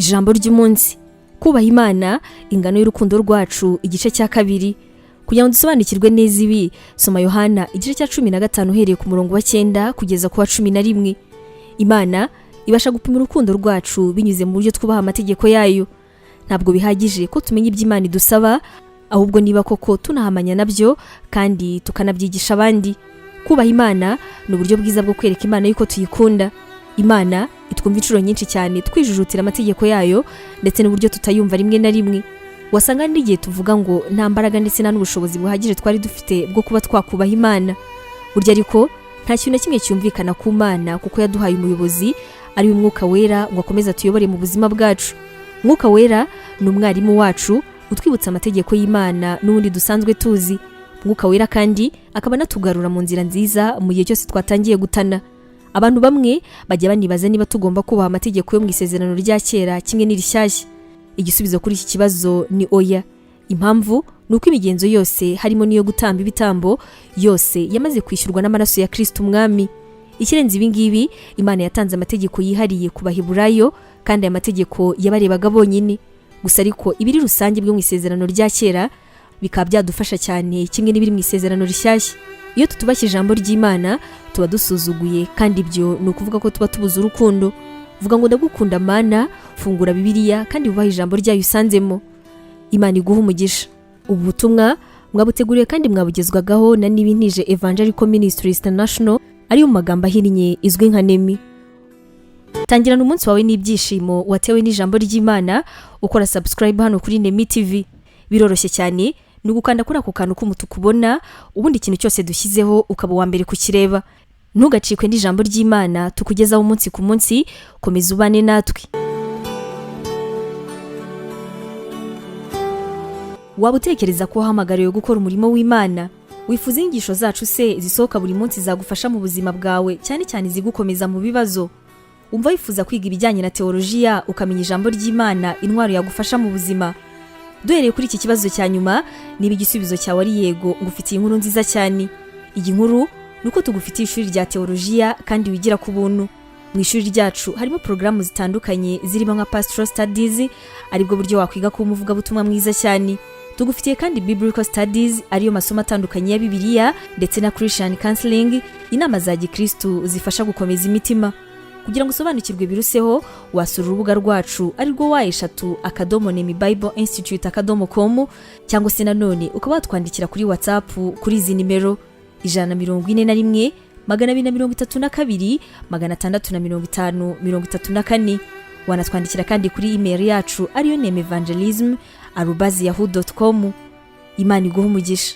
Ijambo ry'umunsi: kubaha Imana, ingano y'urukundo rwacu, igice cya kabiri. Kugira ngo dusobanukirwe neza ibi, soma Yohana igice cya 15 uhereye ku murongo wa 9 kugeza ku wa 11. Imana ibasha gupima urukundo rwacu binyuze mu buryo twubaha amategeko yayo. Ntabwo bihagije ko tumenya ibyo Imana idusaba, ahubwo niba koko tunahamanya nabyo kandi tukanabyigisha abandi. Kubaha Imana ni uburyo bwiza bwo kwereka Imana yuko tuyikunda. Imana itwumva inshuro nyinshi cyane twijujutira amategeko yayo, ndetse n'uburyo tutayumva rimwe na rimwe. Wasanga n'igihe tuvuga ngo nta mbaraga ndetse nta n'ubushobozi buhagije twari dufite bwo kuba twakubaha Imana. Burya ariko nta kintu na kimwe cyumvikana ku Mana, kuko yaduhaye umuyobozi ari we Mwuka Wera ngo akomeze atuyobore mu buzima bwacu. Mwuka Wera ni umwarimu wacu utwibutsa amategeko y'Imana n'ubundi dusanzwe tuzi. Mwuka Wera kandi akaba anatugarura mu nzira nziza mu gihe cyose twatangiye gutana. Abantu bamwe bajya banibaza niba tugomba kubaha amategeko yo mu Isezerano rya Kera kimwe n'irishyashya. Igisubizo kuri iki kibazo ni oya. Impamvu ni uko imigenzo yose, harimo n'iyo gutamba ibitambo, yose yamaze kwishyurwa n'amaraso ya Kristo Umwami. Ikirenze ibi ngibi, Imana yatanze amategeko yihariye ku Baheburayo, kandi aya mategeko yabarebaga bonyine gusa. Ariko ibiri rusange byo mu Isezerano rya Kera bikaba byadufasha cyane kimwe n'ibiri mu Isezerano rishyashya. Iyo tutubashye ijambo ry'Imana tuba dusuzuguye, kandi ibyo ni ukuvuga ko tuba tubuze urukundo. Vuga ngo: "Ndagukunda Mana." Fungura Bibiliya kandi wubahe ijambo ryayo usanzemo. Imana iguha umugisha. Ubu butumwa mwabuteguriwe kandi mwabugezwagaho na Nibintije Evangelical Ministries International, ariyo mu magambo ahinnye izwi nka NEMI. Tangirana umunsi wawe n'ibyishimo watewe n'ijambo ry'Imana ukora subscribe hano kuri Nemi TV. Biroroshye cyane, ni ugukanda kuri ako kantu k'umutuku ubona, ubundi ikintu cyose dushyizeho ukaba uwa mbere kukireba. Ntugacikwe n'ijambo ry'Imana tukugezaho umunsi ku munsi. Komeza ubane natwe. Waba utekereza ko wahamagariwe gukora umurimo w'Imana? Wifuza inyigisho zacu se zisohoka buri munsi zagufasha mu buzima bwawe, cyane cyane izigukomeza mu bibazo? Umva wifuza kwiga ibijyanye na teolojiya, ukamenya ijambo ry'Imana, intwaro yagufasha mu buzima? Duhereye kuri iki kibazo cya nyuma, niba igisubizo cyawe ari yego, ngufitiye inkuru nziza cyane. Iyi nkuru ni uko tugufitiye ishuri rya teolojiya kandi wigira ku buntu. Mu ishuri ryacu harimo porogaramu zitandukanye zirimo nka Pastoral Studies, aribwo buryo wakwiga kuba umuvugabutumwa mwiza cyane. Tugufitiye kandi Biblical Studies, ariyo masomo atandukanye ya Bibiliya, ndetse na Christian Counseling, inama za gikristu zifasha gukomeza imitima. Kugira ngo usobanukirwe biruseho, wasura urubuga rwacu arirwo www.nemibibleinstitute.com, cyangwa se nanone ukaba watwandikira kuri WhatsApp kuri izi nimero: 141 232 650 34. Wanatwandikira kandi kuri email yacu ariyo nemevangelism@yahoo.com. Imana iguha umugisha.